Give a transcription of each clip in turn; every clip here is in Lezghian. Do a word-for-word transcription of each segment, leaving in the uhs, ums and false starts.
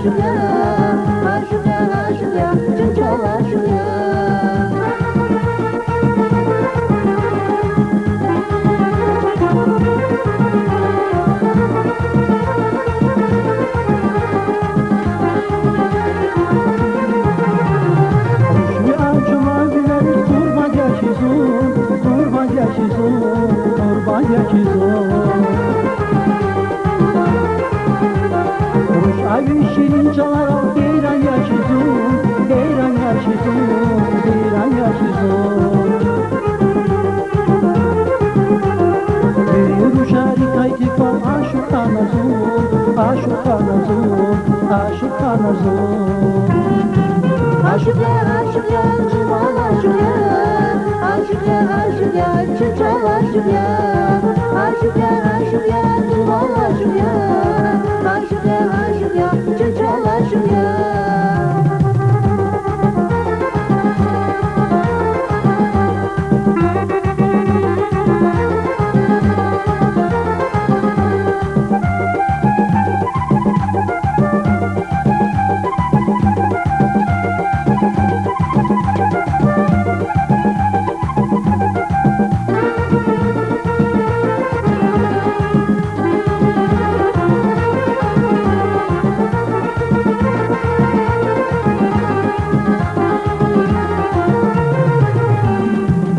Ашукь я, ашукь я, ашукь я, чун чӀал ашукь я. Рушни анжуман вилериз къурбанд я хьи зун, къурбанд я хьи зун, къурбанд я хьи зун. Руш ави ширин чӀаларал гьейран я хьи зун, гьейран я хьи зун, гьейран я хьи зун. Вири рушарикай кӀвал ашукь хьана зун, ашукь хьана зун, ашукь хьана зун. Ашукь я, ашукь я, жуван ашукь я. Ашукь я, ашукь я, чун чӀал ашукь я. Ашукь я, ашукь я, жуван ашукь я. Ашукь я, ашукь я, чун чӀал ашукь я.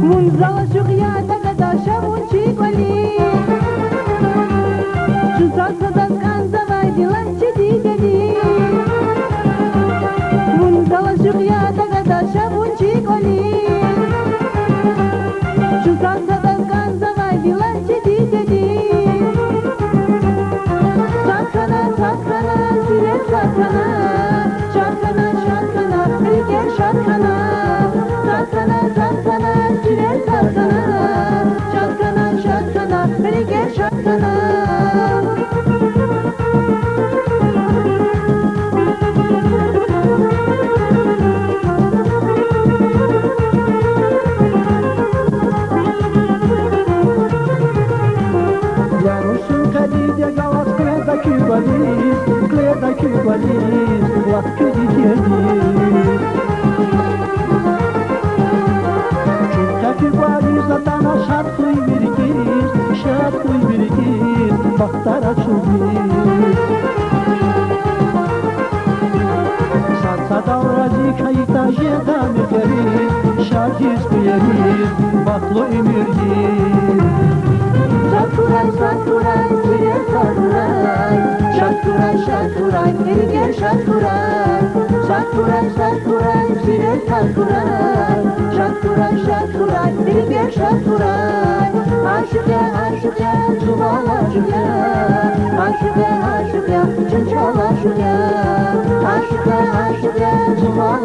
Вун зал ашукь я, тагъада ша вун чи кӀвализ. Чун сад-садаз кӀанзавайди лагь чи дидедиз. Вун зал ашукь я, тагъада ша вун чи кӀвализ. Чун сад-садаз кӀанзавайди лагь чи дидедиз. Сад хьана, сад хьана, сирер сад хьана, шад хьана, шад хьана, рикӀер шад хьана. Сад хьана, сад хьана, сирер сад хьана, шад хьана, шад хьана, рикӀер шад хьана. Я рушни къе дидеди галаз, къведа куь кӀвализ, къведа куь кӀвализ, лап куь дидедиз. Чун къе куь кӀвализ атана, шад хьуй ви рикӀиз, шад хьуй ви рикӀиз, бахтар ачух ийиз. Сад-садал рази хьайитӀа жеда мехъерин, шад ийиз хъуьрериз, бахтлу уьмуьр ийиз. Сад хьурай, сад хьурай, сирер сад хьурай, шад хьурай, шад хьурай, рикӀер шад хьурай. Сад хьурай, сад хьурай, сирер сад хьурай, шад хьурай, шад хьурай, рикӀер шад хьурай. Ашукь я, ашукь я, жуван ашукь я. Ашукь я, ашукь я, чун чӀал ашукь я. Ашукь я, ашукь я, жуван